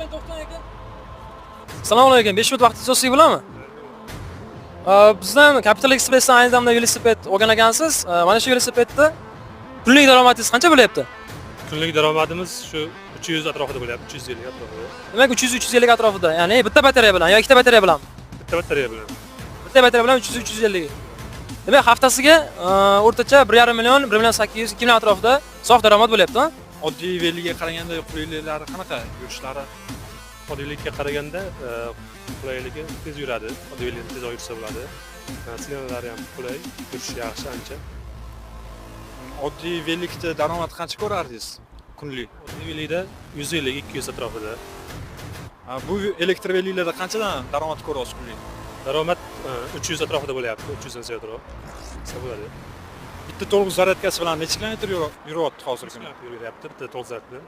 To'xtang, to'xtang aka. Assalomu alaykum. 5 minut vaqtingizni olsak bo'ladimi? Bizdan Capital Express'dan ayni damda velosiped olgan ekansiz. Mana shu velosipedda kunlik daromadingiz qancha bo'lyapti? Kunlik daromadimiz shu 300 atrofida bo'lyapti, 350 atrofida. Demak, 300-350 atrofida. Ya'ni bitta batareya bilan yo ikkita batareya bilan? Bitta batareya bilan. Bitta batareya bilan 300-350. Demak, haftasiga o'rtacha 1,5 million, 1 million 800, 2 million atrofida sof daromad bo'lyapti, ha? Oddiy veliga qaraganda qulayliklari qanaqa, yurishlari? Oddiylikka qaraganda qulayligi, tez yuradi. Oddiy veloni tezroq yursa bo'ladi. Signallari ham qulay, yurishi yaxshi ancha. Oddiy velikda daromad qancha ko'rardingiz kunlik? Oddiy velida 150, 200 atrofida. Ha, bu elektroveliklarda qanchadan daromad ko'ryapsiz kunlik? Daromad 300 atrofida bo'lyapti, 300 dan ziyodroq desa bo'ladi. Bitta to'liq zaryadkasi bilan necha kilometr yuryapti hozirgi kunda? Yuryapti bitta to'liq zaryad bilan.